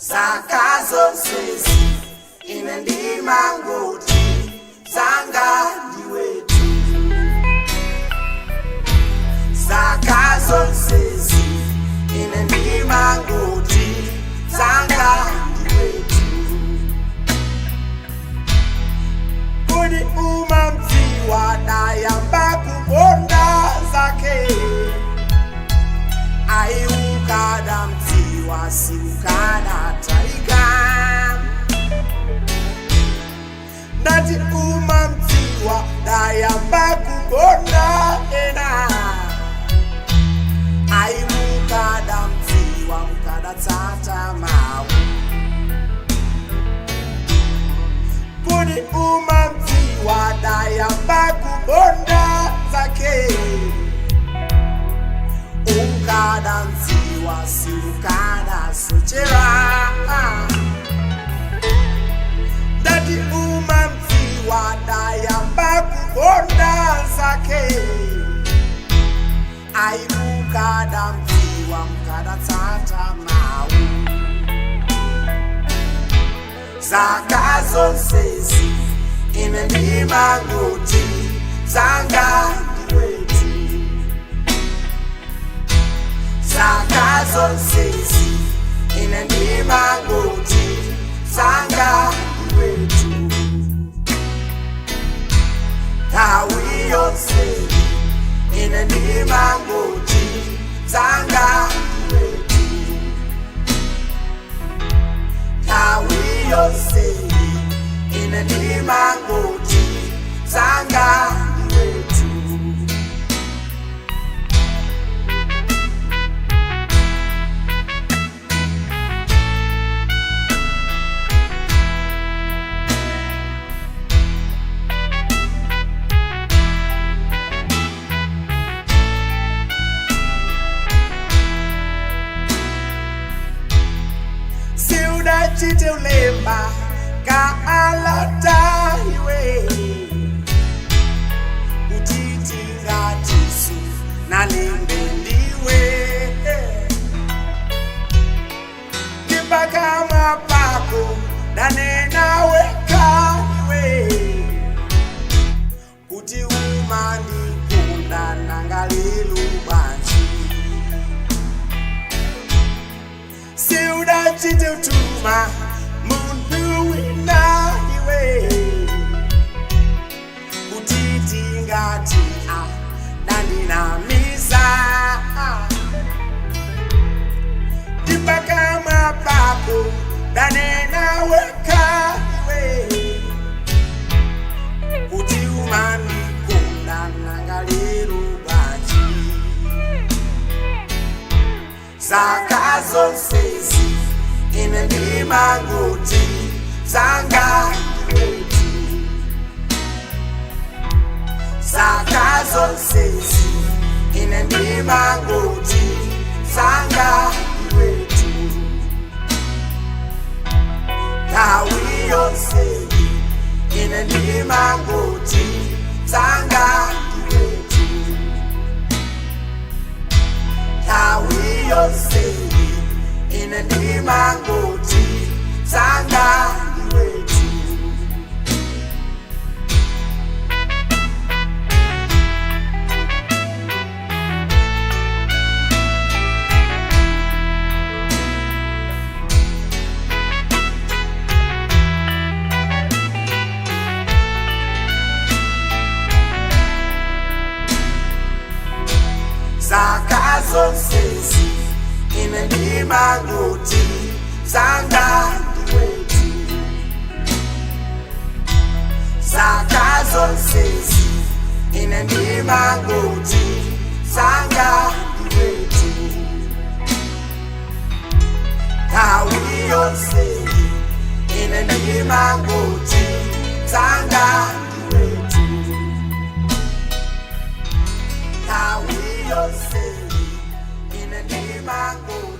Zaka zonsezi ine ndimangoti zanga ndiwetu. Zaka zonsezi ine ndimangoti zanga ndiwetu. Kodi umamdziwa dayamba kukonda zake? Aiukadamdziwa siukanataika. Ndati umamdziwa dayamba kukonda ena. Aimukadamdziwa mukadatsata mawu. Kodi umamdziwa dayamba kukonda zake? Ukadamdziwa siukadasochera. Ndati umamdziwa dayamba kukonda zake. Aimukadamdziwa mukadatsata mawu. Zaka zonsezi ine ndimangoti zanga ndiwetu. Zaka zonsezi ine ndimangoti zanga ndiwetu. Nthawi yonse ine ndimangoti zanga ndiwetu. Nthawi yonse ine ndimangoti zanga ndiwetu. Siudachite ulemba kaalata iwe utiti ngatisu nalembe ndiwe ndipakamwa pako ndanena weka iwe kuti umandikunda nangalilu bwanji. Siudachite utuma munhu wina iwe kutiti ngati a dandinamisa ndipakamwa pako ndanena weka iwe kuti umandikunda nangalilu bwanji. Zaka zonsezi ine ndimangoti zanga ndiwetu. Zaka zonsezi ine ndimangoti zanga ndiwetu. Nthawi yonse ine ndimangoti zanga ndiwetu. Nthawi yonse ine ndimangoti zanga ndiwetu. Zaka zonsezi ine ndimangoti zanga ndiwetu. Zaka zonsezi ine ndimangoti zanga ndiwetu. Nthawi yonse ine ndimangoti zanga ndiwetu. Nthawi yonse ine ndimangoti.